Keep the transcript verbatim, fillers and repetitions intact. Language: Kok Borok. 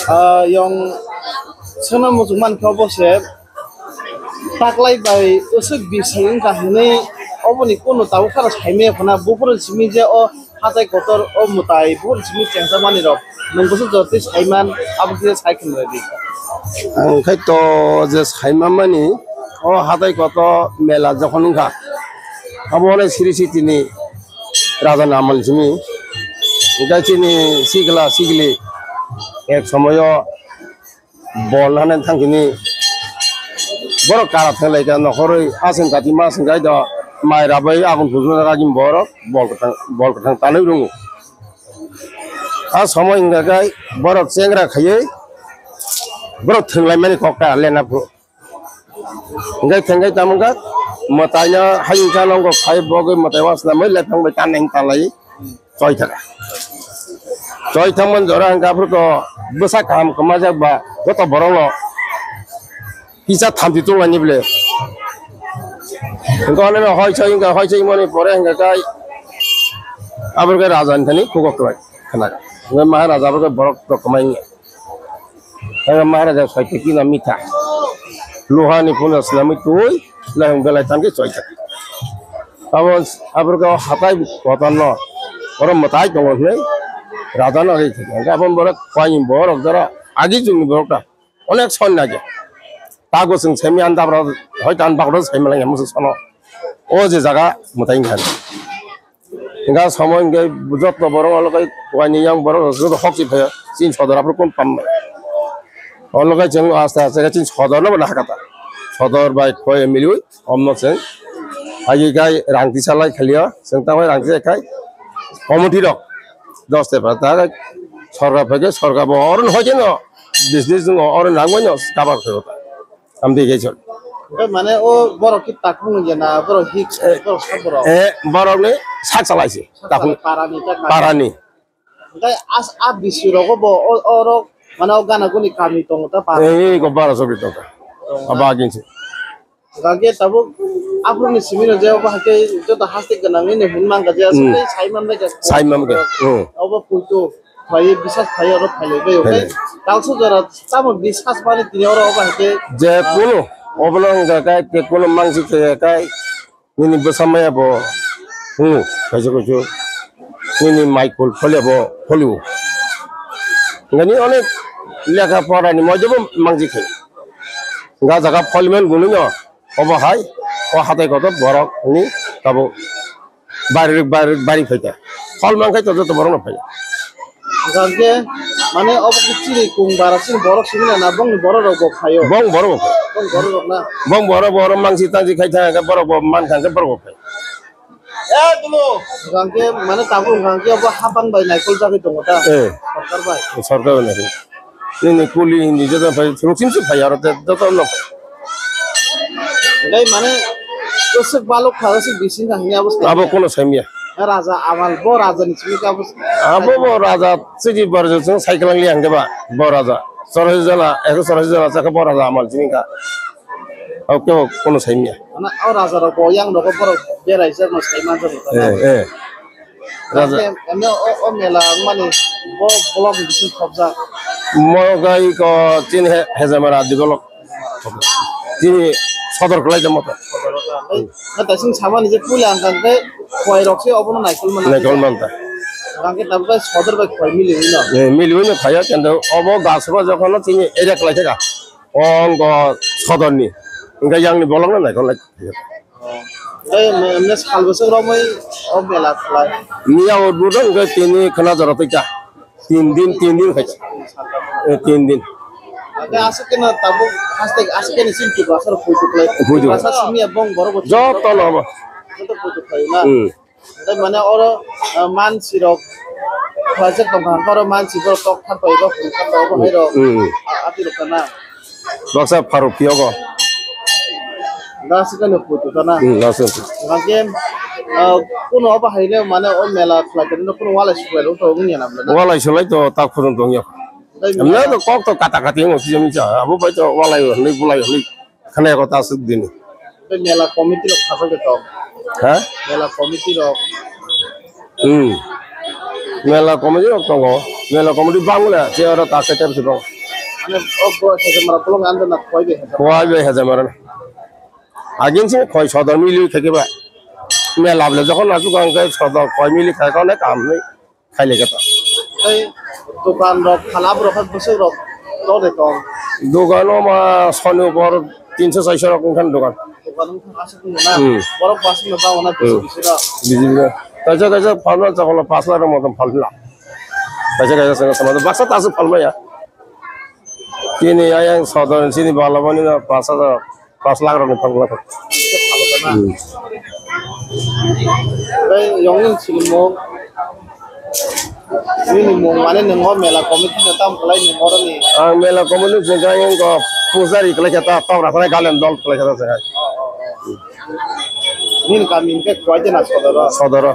Ah, yang sana muchung man kha bo se taklai bai usuk bising wngkha hinwi oboni kono tabuk phano saimaya phano buphuru simi je o hatai kotor o mwtai buphuru simi chengsa mani rok nwng bwswk jora twi saiman abo khe sai khwna di. Ang khai to je saima mani o hatai kotor mela jokhon wngkha abo hwnwi siri sitini raja ni amal simi hwnkhe chini sikla sikli ek somoyo bol hane thangkini borok kara thanglaikha nokhorwi aswng kati ma swng kai do mai rabai agun pujuna ragim borok bol kwthang bol kwthang tanwi rwngo. A somoi wngkha khe borok chengra khaiwi borok thwnglaimani kok ta lena phuru. Hingke thengke tamo wngkha mwtaino hayungsa nongo khai bogwi mwtai wasna mai lephang bai taneng talai choi thaka. Choi thangmani jora hingke aphuru to bwsa kaham kwmajak ba joto borokno kisa thamchi tonglaini bwle. Hingke oneno hoi choi wngkha hoi choi mani pore hingke kai aphuru khe raja ni thani khukok kwlai khna. Hingke maharaja aphuru khe borok rok kwmai wngya. Ang Maharaja Saitya Kina Mitha. Luhani phunja swnamwi twi, lahung belai tangkhe choikha. Abo, aborok hatai kotorno, oro mwtai tongo hwnwi, rajano ri thangkha. Hwnkhe aboni borok, koini borok jora, agi jugni borok ta, onek son nage. Tago chwng semi an dabra, hoi tan bakro sai malai musu sono. O je jaga mwtai wngkha. Hingke somo hingke joto borok olo kai waini yang borok joto hokchi phaio chini sodor aphuru kun pamnai. Olo kai chwng aste aste khe chini sodor no bo nahakata. Sodor bai khoi miliui omno chwng. Agi kai rang tisa lai khalio chwng tangbai rang tisa khai committee rok dos te pa ta sorkar phaikhe sorkar bo oro no hoikhe no business no oro nangbai no cover khaio ta. Amtwi khe chwng. Oke, mane o borok ki takhuk nungya na, borok hik, eh, borok sat borok. Eh, borok ni sak salai se. Sak takhuk salai parani ta kami. Parani. Oke, as, a bisi rogo bo, o, o rok, mane o gana guni kami tongo ta para. Eh, ko bara sobi tongo. Tongo. Aba agin se. Gage tabuk aphuru ni simi no je obo hake joto haste gana ni hin mangga je. Hmm. Aswk sai man bai ga. Sai man bai ga. Hmm. Obo puitu. Phai bisas phai oro phai lai bai, oke? Phai lai. Talsu jora tamo bisas mani tini oro obo hai khe, je ah, kuno obono wngkha kai, te kuno mangsi khe kai, nini bwsa maya bo hwngo, kaisa kaisa nini mai kul phole bo pholiwo. Ngani onek lekha pora ni moido bo mangsi khe. Ga jaga pholiman gunu no. Obo hai, o hatai kotor borok ni tabuk bari, bari, bari phaikha. Phol mankhai to joto borok no phai. Hingke, mane, obo khe chini kung bara chini borok simi na, na bongni borok rok bo phaio? Bong borok bo phai. Bong borok rok na? Bong borok bo oro mangsi tangsi khai thang khe borok bo man kha khe borok bo phai. Hingke, mane, tabuk hingke obo hapang bai naikol jagwi tongo ta? Eh. Sorkar bai? Sorkar bai naikol. Nini kuli ni joto phai, thuruk simsi phai aro te joto no phai. Tei mane, kwswk baluk kha, kwswk bising kha hwnwi abo sai. Abo kono saimya. Raja amal, bo raja ni simi khe abo sai. Abo bo raja siji barjo song cycle ang liang khe ba, bo raja. Chorasi jala, ekso chorasi jala chakha bo raja amal simi kha. Abo kebo kono saimya. Mane, o raja rok bo yang rogo borok berai jak no sai man jak no. Eh, eh. Raja. Em-, em-, o, o mela wngmani bo block ni bising khopjak. Mo gai ko chini he-, Hejamara develop. Chini sodor kwlai de moto. Sodor kwlai. Na ta sing samani je puila ang kang khe khwai rok se obono naikol man. Naikol man ta. Kang khe tabuk khe sodor bai khwai mili wino. Eh, mili wino khaya kendo obo gasro jokhon chini area kwlai thaka. Ong go sodor ni. Engka yang ni bolong na naikol lai. Tei emne sal bwswk romwi o mela khlai. Miya o dudang ke tini khna jora twi ta. Tin din, tin din khai. Eh, tin din. Tei aswk khe no tabuk haste aswk khe ni sin Tiprasa rok puitu khlai. Puitu. Tiprasa simi ya bong borok bo. Joto no bo. Joto puitu khlai na. Hmm. Tei mane oro, ah, mansi rok khlaijak tong kha, oro mansi borok tok thar pai rok, tok thar pai rok, hmm, ah, ati rok kana. Baksa pharo phiyogo. Gasi kano putu kana. Hmm, gasi. Gangke, ah, kuno obo haino mane o mela khlai tongno kuno walai suklai rok to wngya na bwle na? Walai sulai to tak phurung tongya. Tei emne mela to kok to kata kati wng sijami cha. Abo bai to walai hwnwi bulai hwnwi. Khana ko ta aswk dini. Tei mela committee rok khajak de tong. Ha? Mela committee rok. Hmm. Mela comedy rok tongo, mela comedy bangla, che oro ta khe tebsi bang. Ane o bo se mara bolong ando na khoi be. Khoi be haja mara. Agin se khoi sodor mili theke ba. Mela bole jokhon nasu kang khe sodor khoi mili khai kone kam ni khai le kata. Tei dukan rok khala borok khe bwswk rok to de tong. Dukan o ma soni bor tinso chairso rok wngkha dukan. Dukan wngkha aswk wngkha na. Hmm. Borok basing no bang na bisi Hmm. bisi rok. Bisi bisi. Kaisa kaisa phalna chakolo pas lakh rok motom phalna. Kaisa kaisa sanga sama baksa ta aswk phalmaya. Chini ayang sodor chini balabani na pas hajar, pas lakh rok ni phalna. Hmm. Tei yongni silimo. Nini mung mane nungo mela committee no tam kwlai ni boroni. Ang mela committee jengkha ang ko pujari kwlai khe ta tok rakhai galen dol kwlai khe ta jengkha. Nini kami hwnkhe kwai jena sodoro. Sodoro.